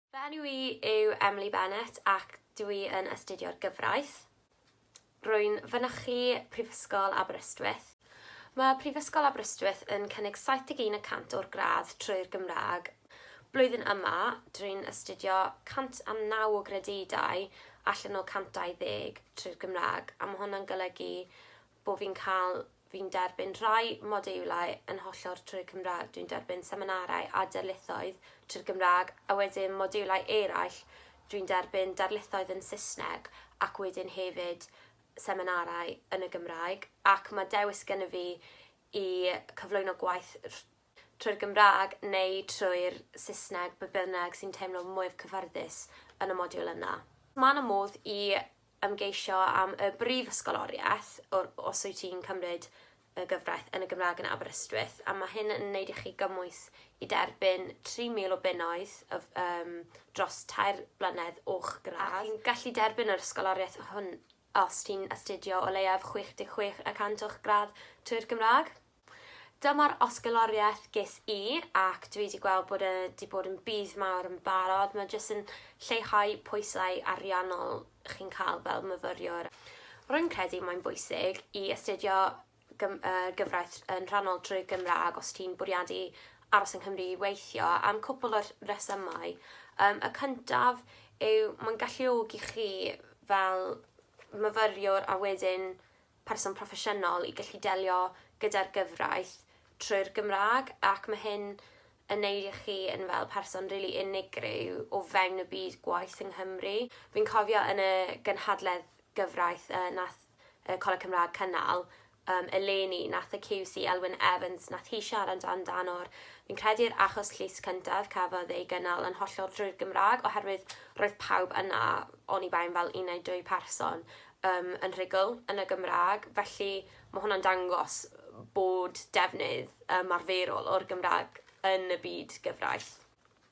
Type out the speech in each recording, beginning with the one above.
Fy enw i yw Emily Bennett ac dwi yn astudio'r gyfraith. Rwy'n fynychu Prifysgol Aberystwyth. Mae Prifysgol Aberystwyth yn cynnig 71% o'r gradd trwy'r Gymraeg. Blwyddyn yma, dwi'n astudio 109 o gredydau allan o 120 trwy'r Gymraeg, a ma' hwnna'n golygu bo' fi'n ca'l fi'n derbyn rhai modiwlau yn hollol trwy'r Cymra'g, dwi'n derbyn seminarau a darlithoedd trwy'r Gymra'g, a wedyn modiwlau eraill dwi'n derbyn darlithoedd yn Sysneg ac wedyn hefyd seminarau yn y Gymraeg, ac ma' dewis gynno fi i cyflwyno gwaith trwy'r Gymra'g neu trwy'r Sysneg, be' bynnag sy'n teimlo mwyaf cyffyrddus yn y modiwl yna. Ma' 'na modd i ymgeisio am y brif ysgoloriaeth os wyt ti'n cymryd y gyfraith yn y Gymraeg yn Aberystwyth, a ma' hyn yn neud i chi gymwys i derbyn 3,000 o bunnoedd of dros 3 blynedd o'ch gradd. Chi'n gallu derbyn yr ysgoloriaeth hwn os ti'n astudio o leiaf 66% o'ch gradd trwy'r Gymraeg. Dyma'r osgoloriaeth ges i ac dwi 'di gweld bod e 'di bod yn budd mawr yn barod. Mae jyst yn lleihau pwysau ariannol chi'n cael fel myfyriwr. Rwy'n credu mae'n bwysig i astudio gyfraith yn rhannol trwy Gymraeg os ti'n bwriadu aros yng Nghymru i weithio am cwpl o resymau. Y cyntaf yw mae'n galluogi chi fel myfyriwr a wedyn person proffesiynol i gallu delio gyda'r gyfraith trwy'r Gymraeg, ac mae hyn yn neud i chi yn fel person rili unigryw o fewn y byd gwaith yng Nghymru. Fi'n cofio yn y gynhadledd gyfraith nath y Coleg Cymraeg cynnal eleni, nath y QC Elwyn Evans, nath hi siarad amdano'r, fi'n credu'r achos llys cyntaf cafodd ei gynnal yn hollol drwy'r Gymraeg, oherwydd roedd pawb yna, oni bai am fel un neu dwy person, yn rhugl yn y Gymraeg, felly ma' hwnna'n dangos bod defnydd ymarferol o'r Gymraeg yn y byd gyfraith.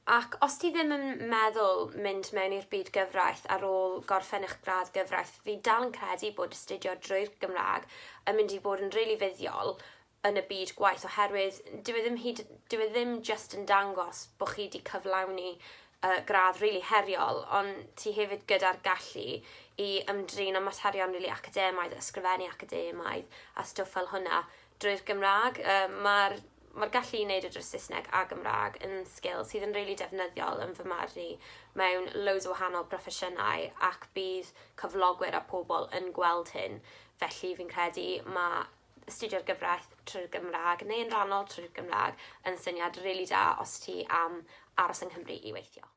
Ac os ti ddim yn meddwl mynd mewn i'r byd gyfraith ar ôl gorffen eich gradd gyfraith, fi dal yn credu bod astudio drwy'r Gymraeg yn mynd i bod yn rili fuddiol yn y byd gwaith, oherwydd dyw e ddim hyd dyw e ddim jyst yn dangos bo' chi 'di cyflawni gradd rili heriol, ond ti hefyd gyda'r gallu i ymdrin â materion rili academaidd, ysgrifennu academaidd a stwff fel hwnna drwy'r Gymraeg. Ma'r gallu i wneud e drwy Saesneg a Gymraeg yn sgil sydd yn rili defnyddiol yn fy marn i mewn loads o wahanol broffesiynau, ac bydd cyflogwyr a pobl yn gweld hyn. Felly fi'n credu ma' astudio'r gyfraith trwy'r Gymraeg neu yn rhannol trwy'r Gymraeg yn syniad rili da os ti am aros yng Nghymru i weithio.